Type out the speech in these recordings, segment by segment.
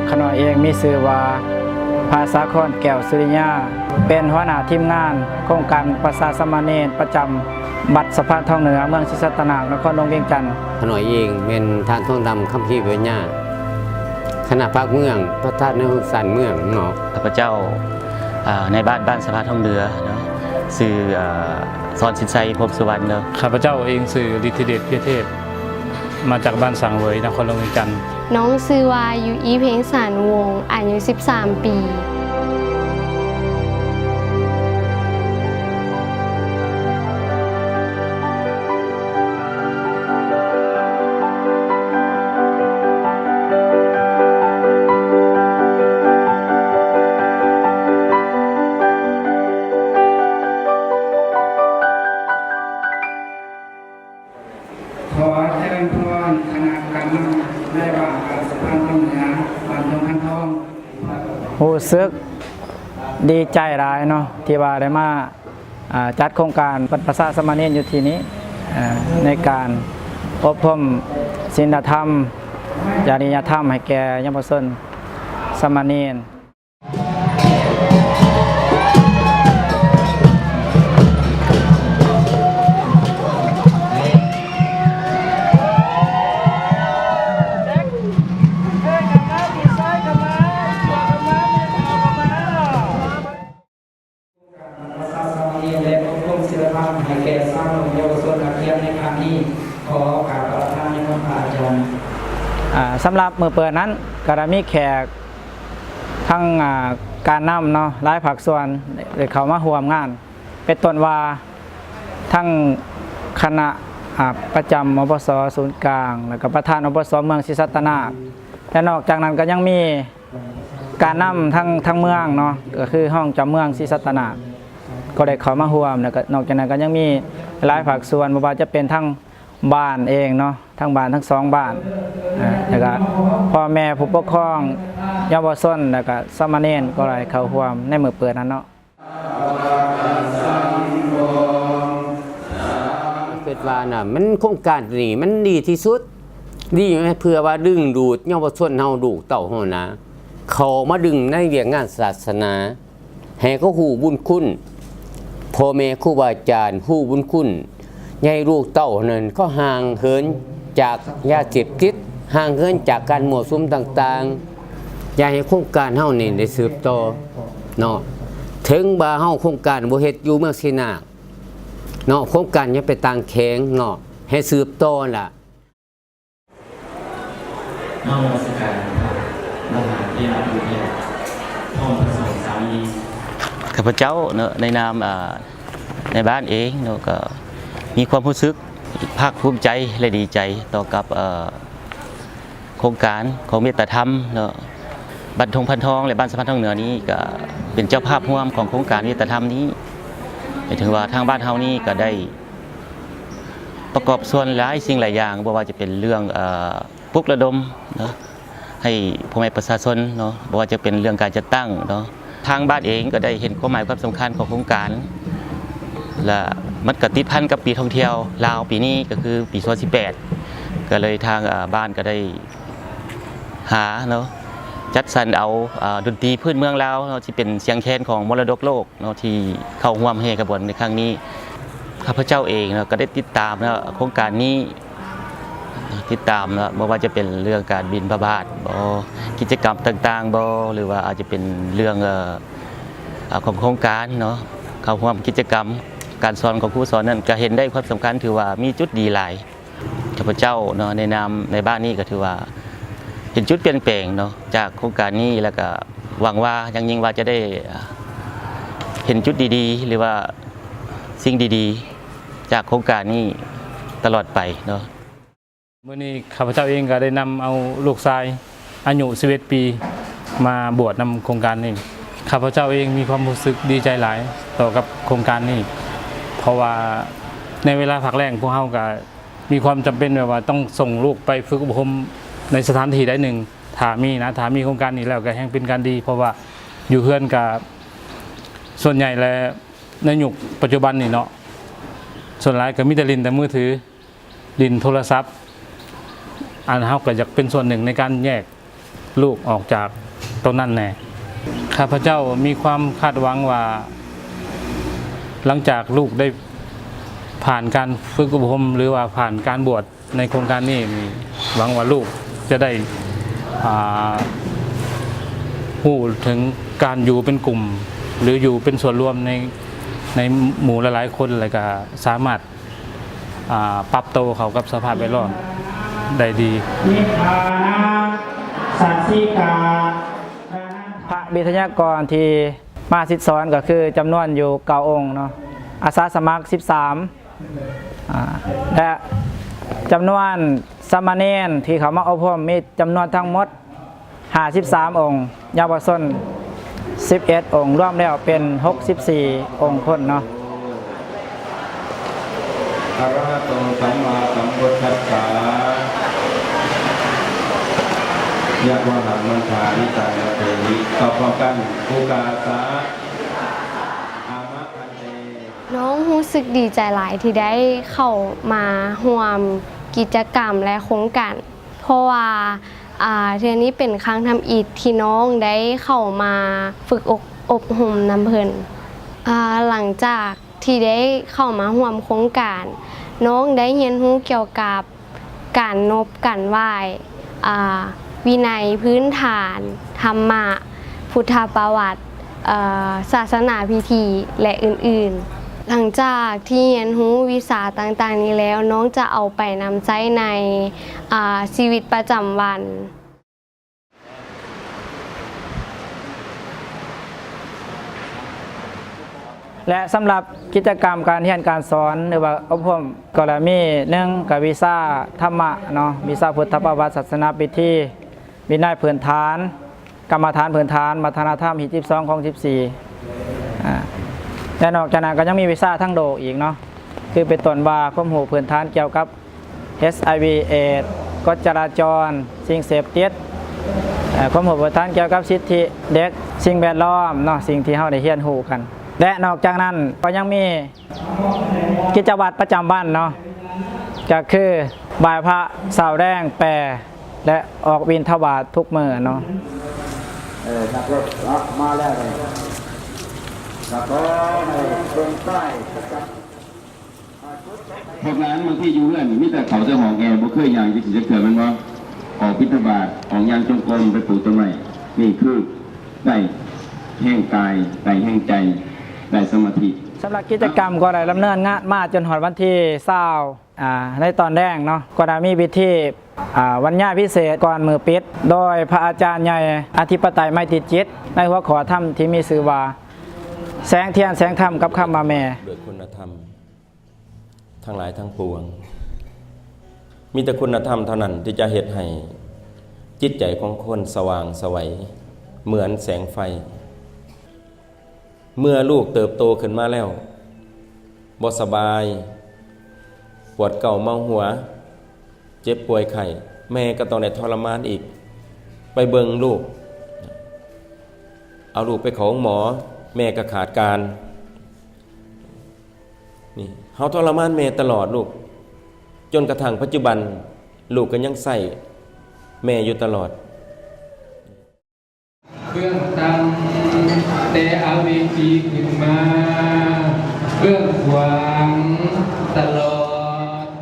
ຂ້ານ້ອຍເອງມີຊື່ວ່າ ພາສາຄອນ ແກ້ວສຸລິຍາ ເປັນຫົວໜ້າທີມງານໂຄງການປະຊາສາມະເນນປະຈຳວັດສະພານທອງເໜືອ ເມືອງສີສັດຕະນາກ ນະຄອນຫຼວງວຽງຈັນ. ຂ້ານ້ອຍເອງແມ່ນທ່ານ ທອງດຳ ຄຳພີວິຍາ ຄະນະພັກເມືອງ ປະທານໃນຫ້ອງສານເມືອງເນາະ. ຂ້າພະເຈົ້າ ອາ ນາຍບ້ານບ້ານສະພານທອງເໜືອເນາະ ຊື່ ອາ ສອນສິນໄຊ ພົມສຸວັນເນາະ. ຂ້າພະເຈົ້າເອງຊື່ ລິດທິເດດ ເພຍເທບ ມາຈາກບ້ານສັງເຫວີຍ ນະຄອນຫຼວງວຽງຈັນ. ນ້ອງຊື່ວ່າ ຢູອີ ເພັງສານວົງ ອາຍຸສິບສາມປີ. ຂໍເຊີນພອນຄະນະກຳມະການນຳໃນບ້ານ ບ້ານສະພານທອງເໜືອ ບ້ານດົງພັນທອງ. ຮູ້ສຶກດີໃຈຫຼາຍເນາະ ທີ່ວ່າໄດ້ມາ ອາ ຈັດໂຄງການປະຊາສາມະເນນຢູ່ທີ່ນີ້ ອາ ໃນການອົບຮົມສິນລະທຳ ຈະລິຍະທຳໃຫ້ແກ່ເຍົາວະຊົນສາມະເນນ. ການປະຊາສາມະເນນ ແລະ ອົບຮົມສິນລະທຳໃຫ້ແກ່ຊາວໜຸ່ມເຍົາວະຊົນນັກຮຽນໃນຄັ້ງນີ້ ຂໍໂອກາດປະທານນິມົນພະອາຈານ. ອາ ສຳລັບມື້ເປີດນັ້ນ ກໍໄດ້ມີແຂກທັງ ອາ ການນຳເນາະ ຫຼາຍພາກສ່ວນໄດ້ເຂົ້າມາຮ່ວມງານ ເປັນຕົ້ນວ່າທັງຄະນະ ອາ ປະຈຳ ອບສ ສູນກາງ ແລ້ວກໍປະທານ ອບສ ເມືອງສີສັດຕະນາກ ແລະ ນອກຈາກນັ້ນກໍຍັງມີ ການນຳທາງ ທາງເມືອງເນາະ ກໍຄືຮອງເຈົ້າເມືອງສີສັດຕະນາກ ກໍໄດ້ເຂົ້າມາຮ່ວມ ແລ້ວກໍນອກຈາກນັ້ນກໍຍັງມີຫຼາຍພາກສ່ວນ ບໍ່ວ່າຈະເປັນທາງບ້ານເອງເນາະ ທາງບ້ານທັງສອງບ້ານ ອາ ແລ້ວກໍພໍ່ແມ່ຜູ້ປົກຄອງເຍົາວະຊົນ ແລ້ວກໍສາມະເນນກໍໄດ້ເຂົ້າຮ່ວມໃນມື້ເປີດນັ້ນເນາະ. ຄິດວ່ານະ ມັນໂຄງການນີ້ມັນດີທີ່ສຸດ ດີເພື່ອວ່າດຶງດູດເຍົາວະຊົນເຮົາ ລູກເຕົ້າເຮົານະ ເຂົ້າມາດຶງໃນວຽກງານສາສະໜາ ໃຫ້ເຂົາຮູ້ບຸນຄຸນ ພໍ່ແມ່ຄູບາອາຈານຮູ້ບຸນຄຸນ ໃຫ້ລູກເຕົ້ານັ້ນເຂົາຫ່າງເຫີນຈາກຢາເສບຕິດ ຫ່າງເຫີນຈາກການມົ້ວສຸມຕ່າງໆ ຢາກໃຫ້ໂຄງການເຮົານີ້ໄດ້ສືບຕໍ່ເນາະ. ເຖິງວ່າເຮົາໂຄງການບໍ່ເຮັດຢູ່ເມືອງເຊນາກເນາະ ໂຄງການຍັງໄປຕ່າງແຂວງເນາະ ໃຫ້ສືບຕໍ່ລະ. ນມັດສະການພະມະຫາເຖລະຜູ້ແທນ ພ້ອມພະສົງສາມີ. ຂ້າພະເຈົ້າເນາະ ໃນນາມ ອາ ໃນບ້ານເອງເນາະ ກໍມີຄວາມຮູ້ສຶກພາກພູມໃຈ ແລະ ດີໃຈຕໍ່ກັບ ເອີ ໂຄງການຂອງເມດຕາທຳເນາະ ບ້ານທົ່ງພັນທອງ ແລະ ບ້ານສະພານທອງເໜືອນີ້ ກໍເປັນເຈົ້າພາບຮ່ວມຂອງໂຄງການເມດຕາທຳນີ້. ໝາຍເຖິງວ່າທາງບ້ານເຮົານີ້ກໍໄດ້ປະກອບສ່ວນຫຼາຍສິ່ງຫຼາຍຢ່າງ ບໍ່ວ່າຈະເປັນເລື່ອງ ເອີ ປຸກລະດົມເນາະ ໃຫ້ພໍ່ແມ່ປະຊາຊົນເນາະ ບໍ່ວ່າຈະເປັນເລື່ອງການຈັດຕັ້ງເນາະ ທາງບ້ານເອງກໍໄດ້ເຫັນຄວາມໝາຍຄວາມສຳຄັນຂອງໂຄງການ ແລະ ມັນກໍຕິດພັນກັບປີທ່ອງທ່ຽວລາວປີນີ້ ກໍຄືປີສອງພັນສິບແປດ ກໍເລີຍທາງ ອາ ບ້ານກໍໄດ້ຫາເນາະ ຈັດສັນເອົາ ອາ ດົນຕີພື້ນເມືອງລາວເນາະ ທີ່ເປັນສຽງແຄນຂອງມໍລະດົກໂລກ ເນາະ ທີ່ເຂົ້າຮ່ວມແຫ່ຂະບວນໃນຄັ້ງນີ້. ຂ້າພະເຈົ້າເອງເນາະ ກໍໄດ້ຕິດຕາມເນາະ ໂຄງການນີ້ ຕິດຕາມເນາະ ບໍ່ວ່າຈະເປັນເລື່ອງການບິນທະບາດບໍ ກິດຈະກຳຕ່າງໆບໍ ຫຼືວ່າອາດຈະເປັນເລື່ອງ ເອີ ຂອງໂຄງການເນາະ ເຂົ້າຮ່ວມກິດຈະກຳການສອນຂອງຄູສອນນັ້ນ ກໍເຫັນໄດ້ຄວາມສຳຄັນ ຖືວ່າມີຈຸດດີຫຼາຍ. ຂ້າພະເຈົ້າເນາະ ໃນນາມໃນບ້ານນີ້ກໍຖືວ່າເຫັນຈຸດປ່ຽນແປງເນາະ ຈາກໂຄງການນີ້ ແລ້ວກໍຫວັງວ່າຢ່າງຍິ່ງວ່າຈະໄດ້ເຫັນຈຸດດີໆ ຫຼືວ່າສິ່ງດີໆ ຈາກໂຄງການນີ້ຕະຫຼອດໄປເນາະ. ມື້ນີ້ຂ້າພະເຈົ້າເອງກໍໄດ້ນຳເອົາລູກຊາຍອາຍຸສິບເອັດປີມາບວດນຳໂຄງການນີ້. ຂ້າພະເຈົ້າເອງມີຄວາມຮູ້ສຶກດີໃຈຫຼາຍຕໍ່ກັບໂຄງການນີ້ ເພາະວ່າໃນເວລາພັກແລ້ງພວກເຮົາກໍ ມີຄວາມຈຳເປັນແບບວ່າຕ້ອງສົ່ງລູກໄປຝຶກອົບຮົມໃນສະຖານທີ່ໃດໜຶ່ງ ຖ້າມີນະ ຖ້າມີໂຄງການນີ້ແລ້ວກໍແຮ່ງເປັນການດີ ເພາະວ່າຢູ່ເຮືອນກໍສ່ວນໃຫຍ່ແລ້ວ ໃນຍຸກປັດຈຸບັນນີ້ເນາະ ສ່ວນຫຼາຍກໍມີແຕ່ຫຼິ້ນແຕ່ມືຖື ຫຼິ້ນໂທລະສັບ ອັນເຮົາກໍຢາກເປັນສ່ວນໜຶ່ງໃນການແຍກ ລູກອອກຈາກໂຕນັ້ນແດ່. ຂ້າພະເຈົ້າມີຄວາມຄາດຫວັງວ່າ ຫຼັງຈາກລູກໄດ້ຜ່ານການຝຶກອົບຮົມ ຫຼືວ່າຜ່ານການບວດໃນໂຄງການນີ້, ຫວັງວ່າລູກຈະໄດ້ ອ່າ ຮູ້ເຖິງການຢູ່ເປັນກຸ່ມ ຫຼືຢູ່ເປັນສ່ວນລວມໃນ ໃນໝູ່ຫຼາຍໆຄົນ ແລະກະສາມາດ ອ່າ ປັບໂຕເຂົ້າກັບສະພາບແວດລ້ອມໄດ້ດີ. ພະວິທະຍາກອນທີ່ມາສິດສອນກໍຄືຈຳນວນຢູ່ເກົ້າອົງເນາະ, ອາສາສະໝັກສິບສາມ ອ່າ ແລະ ຈຳນວນສາມະເນນທີ່ເຂົ້າມາອົບຮົມມີຈຳນວນທັງໝົດ ຫ້າສິບສາມອົງ, ເຍົາວະຊົນສິບເອັດອົງ, ລວມແລ້ວເປັນຫົກສິບສີ່ອົງຄົນເນາະ. ອະລະຫະໂຕ ສຳມາສຳພຸດທັດສະ ຍະວະຫັງ ມັນທາ ນິຕັງ ນະເຖຫິ. ຕອບພ້ອມກັນ ອຸກາສະ ອາມະພັນເຕ. ນ້ອງຮູ້ສຶກດີໃຈຫຼາຍທີ່ໄດ້ເຂົ້າມາຮ່ວມກິດຈະກຳ ແລະ ໂຄງການ ເພາະວ່າ ອ່າ ເທື່ອນີ້ເປັນຄັ້ງທຳອິດທີ່ນ້ອງໄດ້ເຂົ້າມາຝຶກອົບ ອົບຮົມນຳເພິ່ນ. ອ່າ ຫຼັງຈາກທີ່ໄດ້ເຂົ້າມາຮ່ວມໂຄງການ, ນ້ອງໄດ້ຮຽນຮູ້ກ່ຽວກັບການນົບການໄຫວ້, ອ່າ ວິໄນພື້ນຖານ, ທຳມະ, ພຸດທະປະຫວັດ, ເອີ່ ສາສະໜາພິທີ ແລະ ອື່ນໆ. ຫຼັງຈາກທີ່ຮຽນຮູ້ວິຊາຕ່າງໆນີ້ແລ້ວ, ນ້ອງຈະເອົາໄປນຳໃຊ້ໃນ ອ່າ ຊີວິດປະຈຳວັນ. ແລະ ສຳລັບກິດຈະກຳການຮຽນການສອນ ຫຼືວ່າອົບຮົມ ກໍລະມີ ໜຶ່ງ ກະວິຊາທຳມະເນາະ, ວິຊາພຸດທະປະຫວັດ, ສາສະໜາພິທີ, ວິໄນພື້ນຖານ, ກຳມະຖານພື້ນຖານ, ວັດທະນະທຳ ຮີດສິບສອງ ຄອງສິບສີ່ ອາ ແລະ ນອກຈາກນັ້ນກໍຍັງມີວິຊາທາງໂລກອີກເນາະ, ຄືເປັນຕົ້ນວ່າຄວາມຮູ້ພື້ນຖານກ່ຽວກັບ ເອັດໄອວີ ເອດ, ກົດຈະລາຈອນ, ສິ່ງເສບຕິດ, ເອີ່ ຄວາມຮູ້ພື້ນຖານກ່ຽວກັບສິດທິເດັກ, ສິ່ງແວດລ້ອມເນາະ, ສິ່ງທີ່ເຮົາໄດ້ຮຽນຮູ້ກັນ. ແລະ ນອກຈາກນັ້ນກໍຍັງມີ ກິດຈະວັດປະຈຳວັນເນາະ ກະຄືໄຫວ້ພະ, ເຊົ້າແລງ, ແປ ແລະ ອອກບິນທະບາດທຸກມື້ເນາະ. ເອີ ນັກລົບເນາະ ມາແລ້ວນີ້ ກະຂໍໃຫ້ເບິ່ງປ້າຍປະຈຳ. ພວກຫຼານບາງທີຢູ່ເຮືອນມີແຕ່ເຂົ້າແຕ່ຫ້ອງແອ, ບໍ່ເຄີຍຍ່າງຈັ່ງຊີ້ຈັກເທື່ອແມ່ນບໍ່? ອອກບິນທະບາດ, ອອກຍ່າງຈົງກົມ, ໄປປູກຕົ້ນໄມ້, ນີ້ຄືໄດ້ແຮງກາຍ, ໄດ້ແຮງໃຈ, ໄດ້ສະມາທິ. ສຳລັບກິດຈະກຳກໍໄດ້ດຳເນີນງານມາຈົນຮອດວັນທີຊາວ ອາ ໃນຕອນແລງເນາະ ກໍໄດ້ມີພິທີ ອາ ບັນຍາຍພິເສດກ່ອນມື້ປິດ ໂດຍພະອາຈານໃຫຍ່ອະທິປະໄຕໄມຕີຈິດ ໃນຫົວຂໍ້ທຳທີ່ມີຊື່ວ່າ ແສງທຽນແສງທຳກັບຄຳວ່າແມ່. ດ້ວຍຄຸນນະທຳທັງຫຼາຍທັງປວງ, ມີແຕ່ຄຸນນະທຳເທົ່ານັ້ນທີ່ຈະເຮັດໃຫ້ຈິດໃຈຂອງຄົນສະຫວ່າງໄສເໝືອນແສງໄຟ. ເມື່ອລູກເຕີບໂຕຂຶ້ນມາແລ້ວ ບໍ່ສະບາຍ, ປວດເກົາເມົາຫົວ, ເຈັບປ່ວຍໄຂ້, ແມ່ກໍຕ້ອງໄດ້ທໍລະມານອີກ. ໄປເບິ່ງລູກ, ເອົາລູກໄປເຂົ້າໂຮງໝໍ, ແມ່ກໍຂາດການ. ນີ້ ເຮົາທໍລະມານແມ່ຕະຫຼອດລູກ, ຈົນກະທັ່ງປັດຈຸບັນ ລູກກໍຍັງໃຊ້ແມ່ຢູ່ຕະຫຼອດ. ເບື້ອງຕ່ຳແຕ່ອາເວຈີຂຶ້ນມາ, ເບື້ອງຂວາງຕະຫຼອ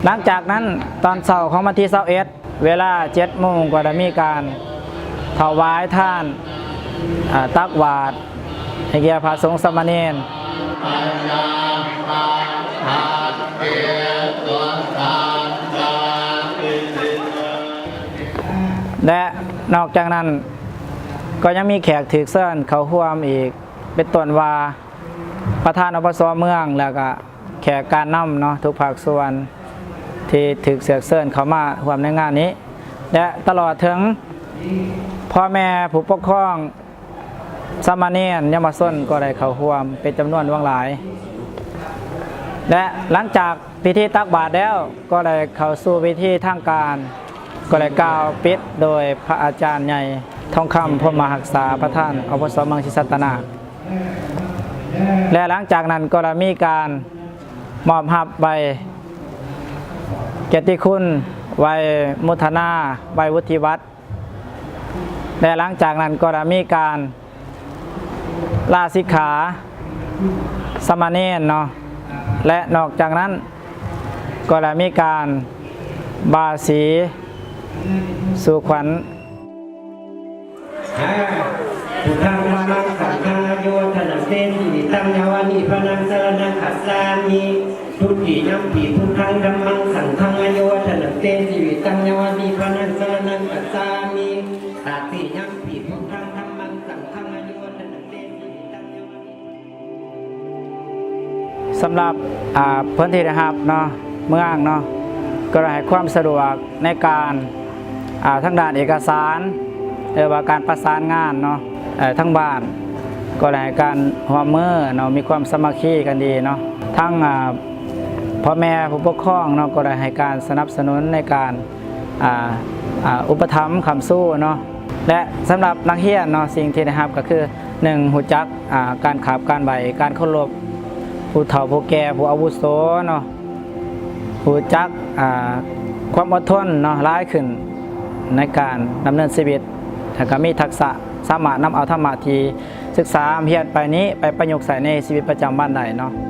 ດ. ຫຼັງຈາກນັ້ນ, ຕອນເຊົ້າຂອງວັນທີຊາວເອັດ ເວລາເຈັດໂມງ ກໍໄດ້ມີການຖວາຍທານ, ອາ, ຕັກບາດໃຫ້ແກ່ພະສົງສາມະເນນ. ແລະ ນອກຈາກນັ້ນກໍຍັງມີແຂກຖືກເຊີນເຂົ້າຮ່ວມອີກ, ເປັນຕົ້ນວ່າປະທານ ອພສ ເມືອງ ແລ້ວກະແຂກການນຳເນາະ ທຸກພາກສ່ວນທີ່ຖືກເຊືອກເຊີນເຂົ້າມາຮ່ວມໃນງານນີ້ ແລະ ຕະຫຼອດເຖິງພໍ່ແມ່ຜູ້ປົກຄອງ ສາມະເນນ ເຍົາວະຊົນກໍໄດ້ເຂົ້າຮ່ວມເປັນຈຳນວນຫຼວງຫຼາຍ ແລະ ຫຼັງຈາກພິທີຕັກບາດແລ້ວ ກໍໄດ້ເຂົ້າສູ່ພິທີທາງການ, ກໍໄດ້ກ່າວປິດໂດຍພະອາຈານໃຫຍ່ ທອງຄຳ ພົມມະຮັກສາ ປະທານ ອພສ ເມືອງສີສັດຕະນາກ ແລະ ຫຼັງຈາກນັ້ນກໍໄດ້ມີການມອບຮັບໃບກຽດຕິຄຸນ, ໃບໂມທະນາ, ໃບວຸດທິບັດ ແລະ ຫຼັງຈາກນັ້ນກໍໄດ້ມີການລາສິກຂາສາມະເນນເນາະ ແລະ ນອກຈາກນັ້ນກໍໄດ້ມີການບາສີສູ່ຂວັນ. ພຸດທັງ ທຳມັງ ສັງຄັງ ອາຍຸວັດທະນະເຕ ຊີວິຕັງ ຍາວະນິບພານັງ ສະຣະນັງ ຄັດສາມິ. ທຸດຕິ ຍຳປິ ພຸດທັງ ທຳມັງ ສັງຄັງ ອາຍຸວັດທະນະເຕ ຊີວິຕັງ ຍາວະນິບພານັງ ສະຣະນັງ ຄັດສາມິ. ຕະຕິ ຍຳປິ ພຸດທັງ ທຳມັງ ສັງຄັງ ອາຍຸວັດທະນະເຕ ຊີວິຕັງ ຍາວະນິ ສຳລັບ ອາ ເພິ່ນທີ່ໄດ້ຮັບເນາະ ເມືອງເນາະ ກໍໄດ້ໃຫ້ຄວາມສະດວກໃນການ ອາ ທາງດ້ານເອກະສານ ຫຼືວ່າການປະສານງານເນາະ ເອີ ທາງບ້ານກໍໄດ້ໃຫ້ການຮ່ວມມືເນາະ ມີຄວາມສາມັກຄີກັນດີເນາະ ທັງ ອາ ພໍ່ແມ່ຜູ້ປົກຄອງເນາະ ກໍໄດ້ໃຫ້ການສະໜັບສະໜູນໃນການ ອາ ອາ ອຸປະຖຳຄ້ຳຊູເນາະ ແລະ ສຳລັບນັກຮຽນເນາະ ສິ່ງທີ່ໄດ້ຮັບກໍຄື ໜຶ່ງ ຮູ້ຈັກ ອາ ການຂາບການໄຫວ້ ການເຄົາລົບຜູ້ເຖົ້າຜູ້ແກ່ ຜູ້ອາວຸໂສເນາະ ຮູ້ຈັກ ອາ ຄວາມອົດທົນເນາະ ຫຼາຍຂຶ້ນໃນການດຳເນີນຊີວິດ ແລ້ວກໍມີທັກສະສາມາດນຳເອົາທຳມະທີ່ສຶກສາຮຽນໄປນີ້ ໄປປະຍຸກໃຊ້ໃນຊີວິດປະຈຳວັນໄດ້ເນາະ.